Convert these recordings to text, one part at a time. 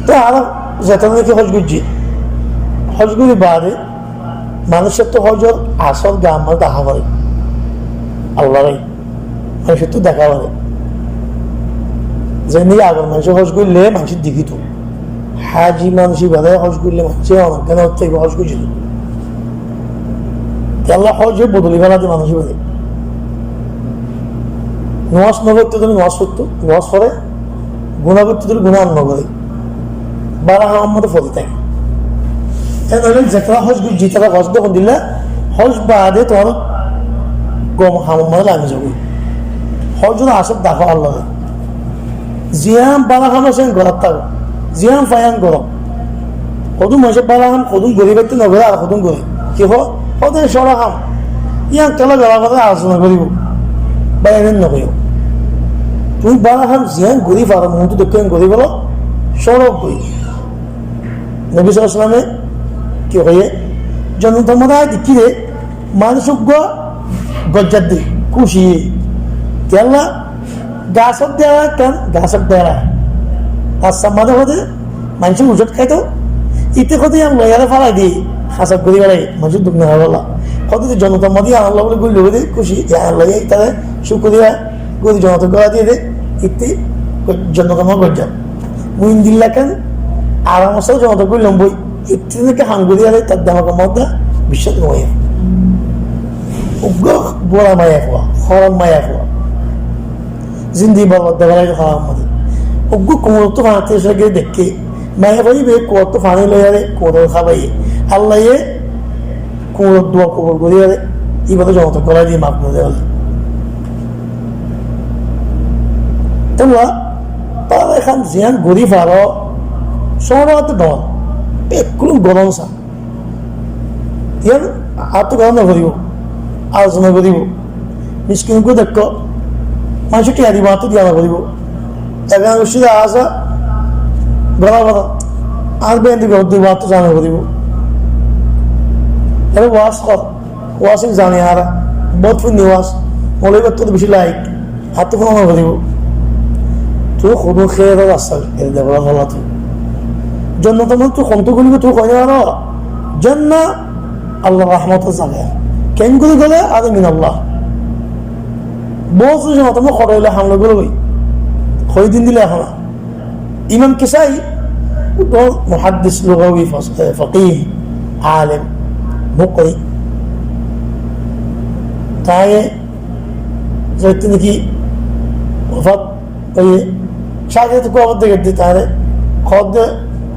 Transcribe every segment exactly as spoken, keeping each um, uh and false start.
Te añára zetará naki hój goijjí, hój gorí baade manúicottú hójor asór gaar mazé dahá foré. Allaré manúicottú dahá foré. Zeén naki agor manúice hój goillé manúice dekíto. Háji manúic ibáre hój goillé manúice onor gán óibo hój goijjé. Te Allah hóje bodoli félai de manúic ibáre. Nomás no foitto dile nomás foitto, nomás foré, guná goitto dile guná ar no goré. Bála ham or mazé fori táke. Te noóile zetará hój goijjí tará hój de hondilla, hój baade tuáñr gom ham or mazé lami zagói. Hójor asór dahá Allaré. Ziyán bála ham asé yían gorát táko, ziyán fai yían goró. Hodún manúice bála ham, hodún gorí faitté no goré, ar hodún goré. Ki hoó? Hodún córa ham. Yían kiyólla gorá foré, ar zone goríbo. Bái, ene no hoiyó. Tuñí bála ham ziyán gorí faró, montú dekí yían gorí felo, córa goi. Nobi sallallahu alaihi wasallame ki hoiyé? Jonnotor mazé dekí de, manúic uggúa goijjá de, kúci. Kiyólla? Gasór dera ekkán, gasór dera. Rastar mazé hoó de, maincé ucót háito, íte hoó de yían loiyaré félai di, hasaf gorí félai, maincé duk no faibolla. Hoó de jonnotor mazé yían Allah buli goillé de, kúci, yían loiyaré ítare cúkuriya gorí jonnotot gólai diyé de, íte jonnotor mazé goijjá. Mui endilla ekkán aramor sáte jonnotot goillám boi. Ittí naki ham gorí félai tar demagor modde biccác no óiye. Uggúa bura maiyafua, hóraf maiyafua. Zindigi borbad gorí félaiye hóraf modde. Uggúa kuñottú faní tullá giyé dekké. Maiyafua íba kuñottú faní loiyaré kuñot hábaiye. Allaye kuñot dua kobul goríyaré íbare jonnotot gólai diyé maf gorí diyé. Tolla, tará ehón ziyán gorí faró, sóra to don, bekkún goron sa. Yían áttu gorá no foribó, ar zone goríbo. Miskin uggúa dekkó, maincé thiañ dibo, áttu diya no foribó. Ekkan uccí de asé, gorá gorá, ar bendi gorá dibo, áttu zana foribó. Ere waz hor, waz in zani añára, bout funní waz, moulovi ottu beci laik, áttu fúna no foribó. Tuñí hodún hér rasta ere de bola bola tuñí. Jonnotor modde tuñí hontú golibo tuñí hoi no faro. Jannat Allar rahmotor zaga. Keéngori gole? Ar min Allah. Bout zon jonnotor modde hoçé óile ham loi gole goi. Hoi din dile ehón. Imam Kisai, uggúa muhaddis, lugawi, fas-, eh, faqih, alem, muqri. Tañí zeéñtte naki wafat óiye, cáñti cáñti wafat dé giyé de, tañí hoó de,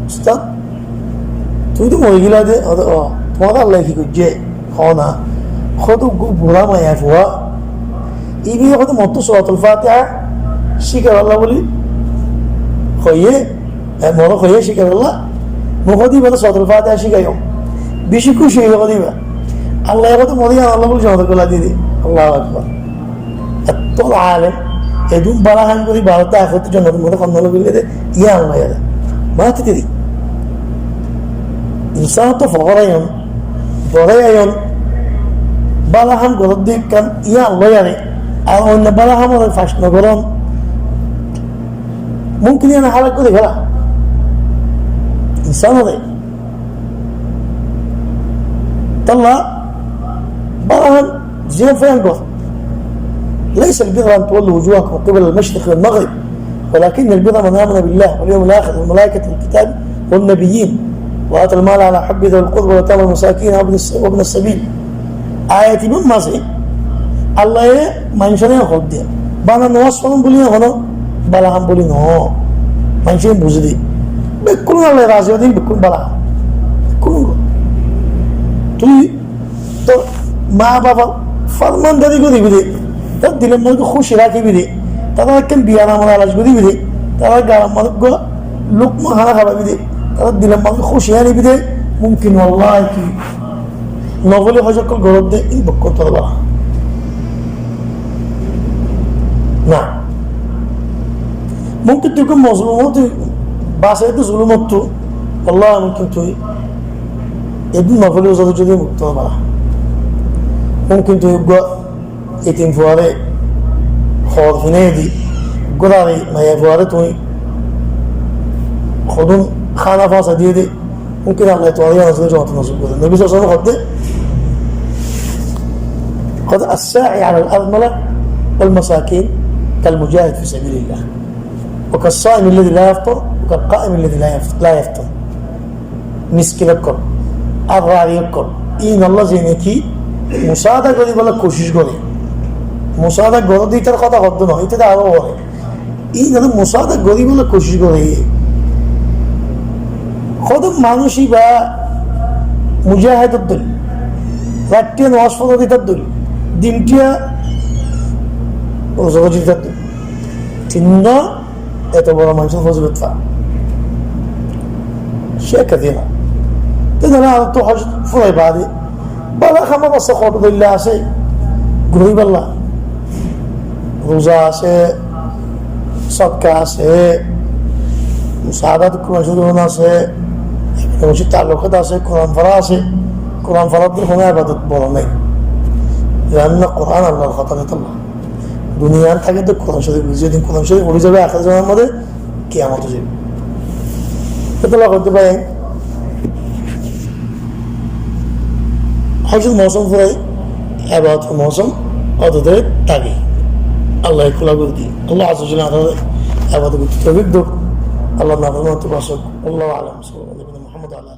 "Ustad, tuñí to mori gela de, hoó de, o, tuáñre Allaye ki goijjé?" Hoó na, hoó de uggúa bura maiyafua. Íba hoó de mottú Suratul Fatiha cíkaibolla buli hoiyé, e, more hoiyé cíkaibolla. Mui hoó de íbare Suratul Fatiha cíkaiyum. Beci kúci óiye hoó de íba. Allaye hoó de more yíanolla buli jonnotot gólai diyé de. Allahu Akbar. Etó alem, edún bála ham gorí baade ahérottú jonnotor modde hon no loi giyé de, yían loiyaré. Mati deri. Insán to fokor aiyón, doré aiyón, bála ham goródde ekkán yían loiyaré, ar oinno bála ham ore fas no gorón, mumkin yían halak gorí féla. Insán ore. Tolla, bála ham ziyán fai yían gor. ليس البر أن تولوا وجوهكم قبل المشرق والمغرب، ولكن البر من آمن بالله واليوم الآخر والملائكة والكتاب والنبيين وآتى المال على حبه ذوي القربى واليتامى والمساكين وابن الس-، وابن السبيل. Ayat ibár mazé Allaye maincóre hoó de, bála nomás foron buli no hoó, bála ham buli no. Maincé buzí de. Bekkún Allaye razi óiye de, bekkún bála ham. Bekkún. Tui Tor ma bafor formandari goribi de, tor dilor mazé kúci rakibi de, tarare ekkán biyaramor alac goribi de, tarare garar mazé uggwá lukma hána háwaibi de, tarare dilor mazé kúci anibi de, mumkin wallahi ki nofoli hoj okkol goródde, in bokkol tor bála. Na. Mumkin tui uggwá mozlum tui basaiyé de zulum ottu, wallahi mumkin tui Edún nofoli uza zodi mukto bála. Mumkin tui uggwá etim fuare hoor finai di, uggwá maiya fuare tui Hodún hána fáñsai diyé dé, mumkin Allah tuáñra yían asé dé jonnot nosib goré. Nobi sallallahu alaihi wasallam hoó dé, hoó dé, "الساعي على الأرملة والمساكين كالمجاهد في سبيل الله، وكالصائم الذي لا يفطر، وكالقائم الذي لا يفط-، لا يفطر." Miskin ókkol, ar rari ókkol, íin olla zene ki musaada goríbolla kucíc goré. Musaada goré dé ítar hotá hoó dé no, íte dé aró goré. Ín ore musaada goríbolla kucíc goré. Hodún manúic íba mujahédor dóilla, raittiya nomás fora ditar dóilla, dintiya ruza gorí ditar dóilla. Tinno eto boro manúicor fozilot fa. Cé kefiyot. Te dóilla añárattú hóc furai baade bála ham asé, hoto dóilla asé, goríbolla. Ruza asé, sodka asé, musaada Kuran Córif asé, ekdom beci taallukat asé, Kuran fora asé. Kuran forattú hono ebadot boro nái. Zeén Kuran Allar hotá, Allah. Duniyat tákite Kuran Córif, zedin Kuran Córif fori zaibo, ahér zamanor modde kiyamot ói zaibo. Ettolla hoitó fari, hocor mousom fúrai, ebadotor mousom ódde táke. Allaye kúla gorí diyé. Allah Azza wa Jalla añáráre ebadot goitté toufik douk. Allar naformani ttu basók. Wallahu a'lam. Sallallahu ala nabiyina Muhammad wa ala